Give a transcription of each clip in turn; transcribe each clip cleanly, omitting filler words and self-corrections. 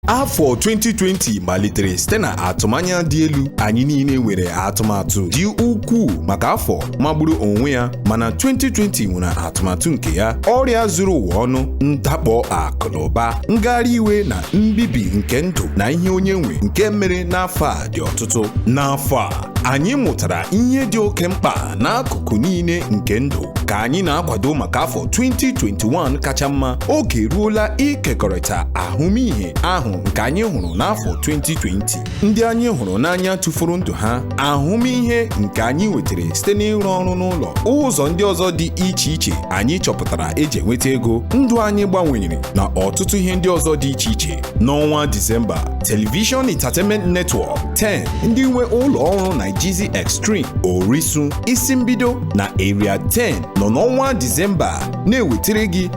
Afọ 2020 malitere site na atụmanya dị elu. Anyị niile nwere atụmatụ dị ukwuu maka afọ magburu onwe ya, mana 2020 nwere atụmatụ nke ya. Ọrịa zuru ụwa ọnụ, ndakpọ akụ na ụba, ngagharị iwe na mbibi nke ndụ na ihe onye nwe nke mere n'afọ a dị ọtụtụ. N'afọ a, anyị mụtara ihe dị oke mkpa n'akụkụ niile nke ndụ. Ka anyị na-akwado maka afọ 2021 kacha mma, oge eruola ịkekọrịta ahụmịhe ahụ nke anyị hụrụ n'afọ 2020. Ndị anyị hụrụ n'anya tụfuru ndụ ha, ahụmịhe nke anyị nwetara site n'ịrụ ọrụ n'ụlọ, ụzọ ndị ọzọ dị iche iche anyị chọpụtara eji enweta ego, ndụ anyị gbanwere na ọtụtụ ihe ndị ọzọ dị iche iche. N'ọnwa Disemba, Television Entertainment Network 10, ndị nwe ụlọ ọrụ Nigezie Extreme, Orisun, Isi Mbido na Area 10 nọ n'ọnwa Disemba na-ewetara gị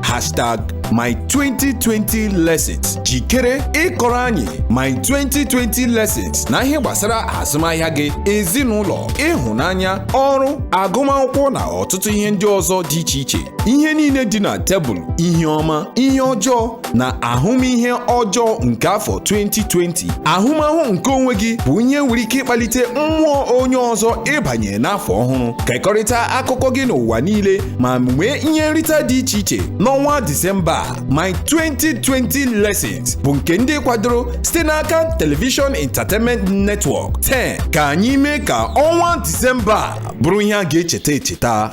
#My2020Lessons. Jikere ịkọrọ anyị My 2020 Lessons na ihe gbasara azụmahịa gị, ezinụlọ, ịhụnanya, ọrụ, agụmakwụkwọ na ọtụtụ ihe ndị ọzọ dị iche iche. Ihe niile dị na tebụl, ihe ọma, ihe ọjọọ na ahụmịhe ọjọọ nke afọ 2020. Ahụmahụ nke onwe gị bụ ihe nwere ike ịkpalite mmụọ onye ọzọ ịbanye n'afọ ọhụrụ. Kekọrịta akụkọ gị n'ụwa niile ma nwee ihe nrite dị iche iche n'ọnwa Disemba. My 2020 Lessons bụ nke ndị kwadoro site n'aka Television Entertainment Network 10. Ka anyị mee ka ọnwa Disemba bụrụ ihe a ga-echeta echeta.